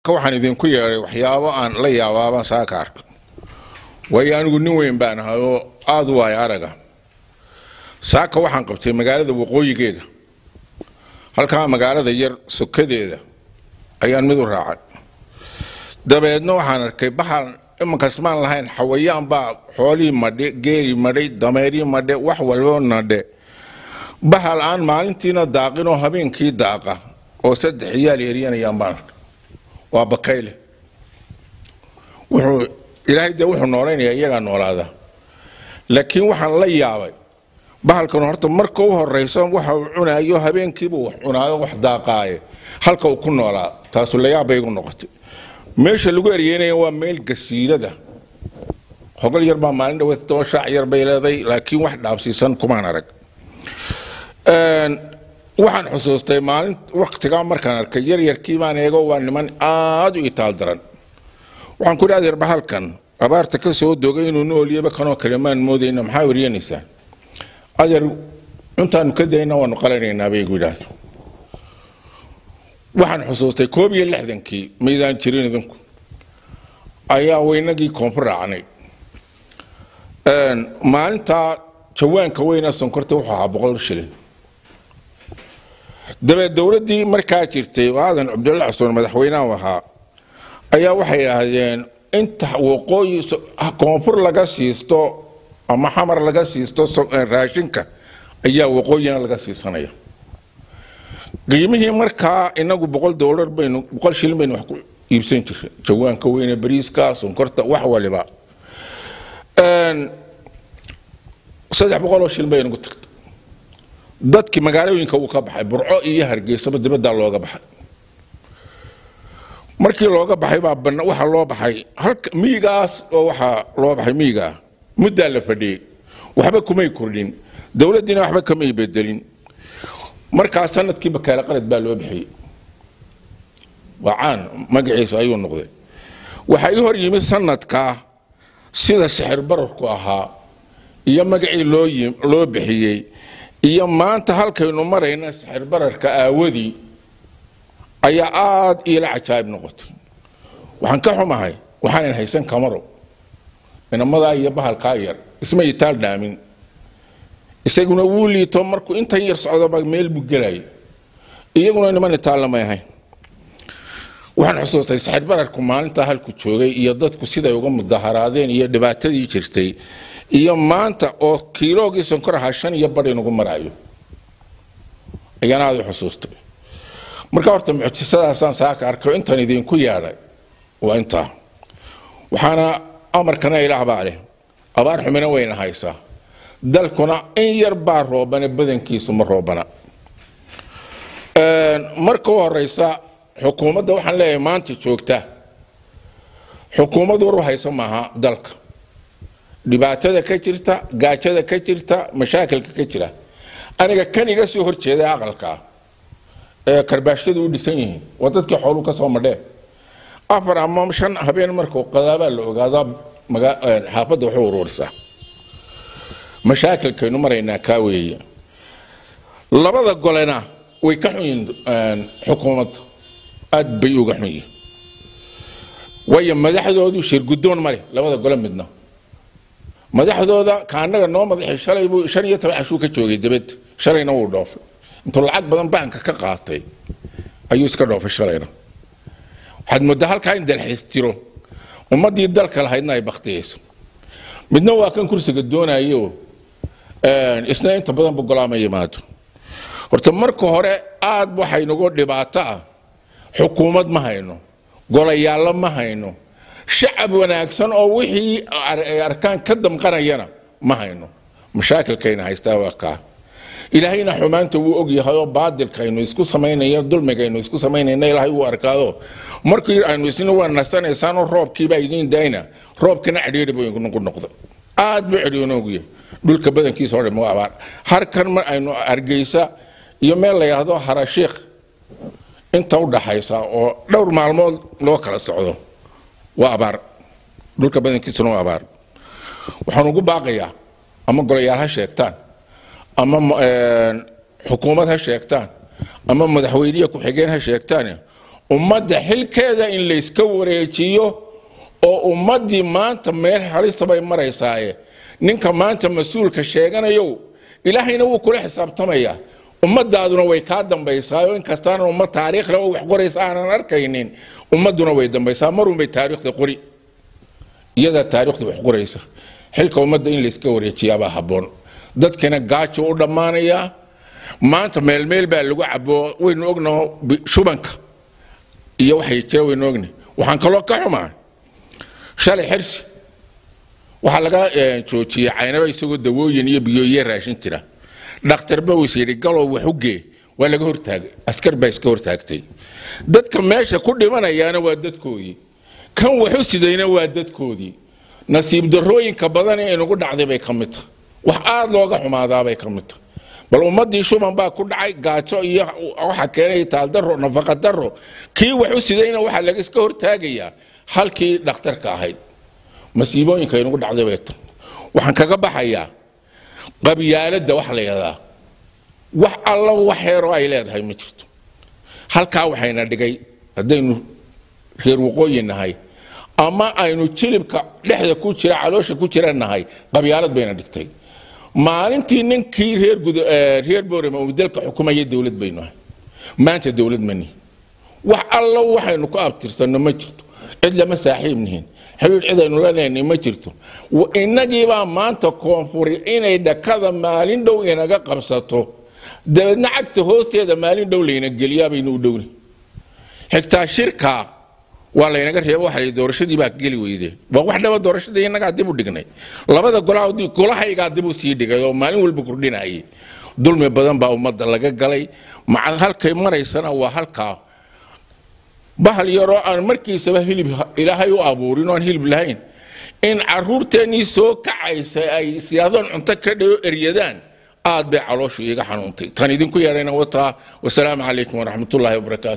Waxaan idinku yeedhay waxyaabo aan la yaabaabaan saaka arka, waayo anigu nin weyn baan ahay oo aada u waaya araga. Saaka waxaan qabtay magaalada waqooyigeeda, halkaa magaalada yar sokadeeda ayaan mid u raacay. Dabeedna waxaan arkay baxal imankas maan lahayn, xawayaan baa xoolihii madhe, geeri madhay, dameerii madhe, wax walba nadhe. Bahal aan maalintiina daaqin oo habeenkii daaqa oo saddex iyaal eryanayaan baan arkay. Waa bakayle. Wuxuu ilaahay dee wuxuu noolaynayaa iyagaa noolaada, laakiin waxaan la yaabay bahalkan horta marka u horeysa waxa uu cunaayo, habeenkiibuu wax cunaayo, wax daaqaaye, halka uu ku noolaa taasu la yaab bay igu noqotay. Meesha lagu eryeynaya waa meel gasiirada, hogol yar baa maalin dhaweed toban shaac yar bay leeday, laakiin wax dhaabsiisan kumaan arag. Waxaan xusuustay maalin waktigaa markaan arkay yaryarkii baan eego, waa niman aada u itaal daran. Waxaan ku idhi, adeer, bahalkan abaarta ka soo dogay inuu noolyaba kanoo kale maan moodayna, maxaa weryanaysaa? Adeer, cuntaanu ka dayna waanu qalanaynaa, bay igu yidhaahdo. Waxaan xusuustay 61-kii, maydaan jirin idinku, ayaa weynagii koonfur raacnay. Maalintaa jawaanka weyna sonkorta wuxuu ahaa 100 shilin. Dabeed dowladdii markaa jirtay oo Aadan Cabdulla Cusmaan madaxweynaha ahaa ayaa waxay yidhaahdeen inta waqooyi koonfur laga siisto ama Xamar laga siisto raashinka ayaa waqooyina laga siisanaya. Qiimihii markaa inagu $100 baynu, 100 shilin baynu wax ku iibsan jiray, jawaanka weyne bariiska, sonkorta, wax waliba. 300 oo shilin bay nagu tagtay. Dadkii magaalooyinka wuu ka baxay, Burco iyo Hargeysaba dibaddaa looga baxay. Markii looga baxay baa bana waxaa loo baxay halka miyigaas, oo waxaa loo baxay miyigaa muddaa la fadhiyey, waxba kumay kordhin dowladdiina, waxba kamay bedelin. Markaa sanadkii Bakaale Qalad baa loo bixiyey, waa caan, magaciisa ayuu noqday. Waxaa ii hor yimid sanadkaa sida sixir bararku ahaa iyo magacii loo bixiyey iyo maanta halkaynu marayna sixir bararka aawadii ayaa aada iila cajaa'ib noqotay. Waxaan ka xumahay waxaanan haysan kamaro inamadaa iyo bahalkaa yar isma itaal dhaamin, isaguna wuu liito, markuu intan yar socdoba meel buu gelaya, iyaguna niman itaalna may ahayn. Waxaan xusuustay sixir bararku maalintaa halku joogay iyo dadku siday uga mudaharaadeen iyo dhibaatadii jirtay iyo maanta oo kiiloogii sonkor ahaa 5.5 inugu maraayo ayaan aada u xusuustay. Marka horta mucjisadaasaan saaka arkay, intan idinku yeedhay waa intaa. Waxaana amarkana Ilaah baa leh, abaar xumina wayna haysaa, dalkuna in yar baa roobane, badankiisu ma roobana. Marka u horeysa xukuumadda waxaan leeyahay maanta joogta, xukuumad war u haysa maaha dalka dhibaatada ka jirta, gaajada ka jirta, mashaakilka ka jira. Aniga kan iga soo horjeeda aqalkaa ee karbaashyadu u dhisan yihiin waa dadkii xooluu ka soo madheen. 4 ama 5 habeen markuu qadaabaa la ogaadaa xaafadda waxu uruurisaa. Mashaakilkaynu maraynaa kaa weeye. Labada golena way ka xun yihiin xukuumadda, aad bay uga xun yihiin, waayo madaxdoodu shir guddoon ma leh labada gole midna. Madaxdooda ka annaga noo madaxay shalay buu 15 cashuu ka joogay dibadda, shalayna wuu dhoofay. Intuu lacag badan baanka ka qaatay ayuu iska dhoofay shalayna. Waxaad mooddaa halkaa in dalxiis jiro, ummaddii dalka lahaydna ay baktiyeyso. Midna waa kan kursiga doonayo, isna inta badan bu golaama yimaado. Horta marka hore aad waxaynugu dhibaato ah, xukuumad ma hayno, golayaallo ma hayno, shacab wanaagsan oo wixii ay arkaan ka damqanayana ma hayno. Mashaakilkayna haystaa waa kaa. Ilaahayna xumaanta wuu og yahay oo baadilkaynu isku samaynayo, dulmigaynu isku samaynayna Ilaahay wuu arkaado. Markii aynu isna waa nasanaysaanoo roobkiibaa idiin dayna, roobkina cidhiidhi buu inagu noqday, aad buu cidhiidhi inoogu yahay. Dhulka badankiisa oo dhan waa abaar. Harkan mar aynu Hargeysa iyo meel la yidhaahdo Harashiikh inta u dhaxaysa oo dhowr maalmood loo kala socdo waa abaar, dhulka badankiisuna waa abaar. Waxaan ugu baaqayaa ama golayaal ha sheegtaan ama xukuumad ha sheegtaan ama madaxweyniya ku-xigeen ha sheegtaan, Ummadda xilkeeda in layska wareejiyo oo ummaddii maanta meel halisa bay maraysaaye. Ninka maanta mas-uulka sheeganayow, Ilaahayna wuu kula xisaabtamayaa, ummadaaduna way kaa dambaysaayo. Inkastaanan ummad taariikhle oo wax qoraysa aanan arkaynin, ummadduna way dambaysaa, marunbay taariikhda qori, iyadaa taariikhda wax qoraysa. Xilka ummadda in layska wareejiyaabaa habboon. Dadkina gaajo u dhammaanayaa maanta, meel meel baa lagu cabo, waynu ognaho shubanka iyo waxay jira, waynu ognahay. Waxaan kaloo ka xumaa, shalay Xirsi waxaa laga joojiyey Caynaba isagoo dawooyin iyo biyoiyo raashin jira. Dhakhtarba wis yidhi galow wax u gee, waa laga hortaagay, askar baa iska hortaagtay. Dadka meesha ku dhimanayaana waa dadkoodii, kan wax u sidayna waa dadkoodii. Nasiib darrooyinka badan ee inagu dhacday bay ka mid tahay, wax aada looga xumaadaabay ka mid tahay. Bal ummaddii shuban baa ku dhacay, gaajo iyo waxa keenay taaldaro, nafaqa darro. Kii wax u sidayna waxaa laga iska hortaagayaa halkii dhakhtarka ahayd. Masiibooyinka inagu dhacday bay tan. Waxaan kaga baxayaa qabyaaladda wax la yidhahdaa, wax alla wax heeroo ay leedahay ma jirto. Halkaa waxayna dhigay haddaynu reer waqooyi nahay ama aynu jilibka dhexda ku jira, caloosha ku jira nahay, qabyaalad bayna dhigtay. Maalintii ninkii reer gud reer Boorama uu dalka xukumaya dowlad baynu ahay, maanta dowlad ma nihin. Wax allo waxaynu ku abtirsanno ma jirto, cid lama saaxiib nihin, xiriir cid aynu la leenahay ma jirto. Innagiibaa maanta koonfuri inay dhakada maalin dhow inaga qabsato, dabeedna cagta hoosteeda maalin dhow layna geliyaa baynu u dhowna. Xigtaa shirkaa waa laynaga reebo, waxa la doorashadii baa geli weydeen. Waa wax dhaba, doorashadii innagaa dib u dhignay, labada golaa golahaygaa dib u sii dhigay oo maalin walba kordhinayay. Dulmi badan baa ummadda laga galay, maca halkay maraysana waa halkaa. Bahal yaroo aan markiisaba hilib Ilaahay u abuurin oo aan hilib lahayn in caruurteennii soo kacaysa ay siyaadoon cunto ka dhayo eryadaan, aad bay calooshu iiga xanuuntay. Tan idinku yeedhayna wataa. Wasalaamu calaykum waraxmatullaahi wabarakaatu.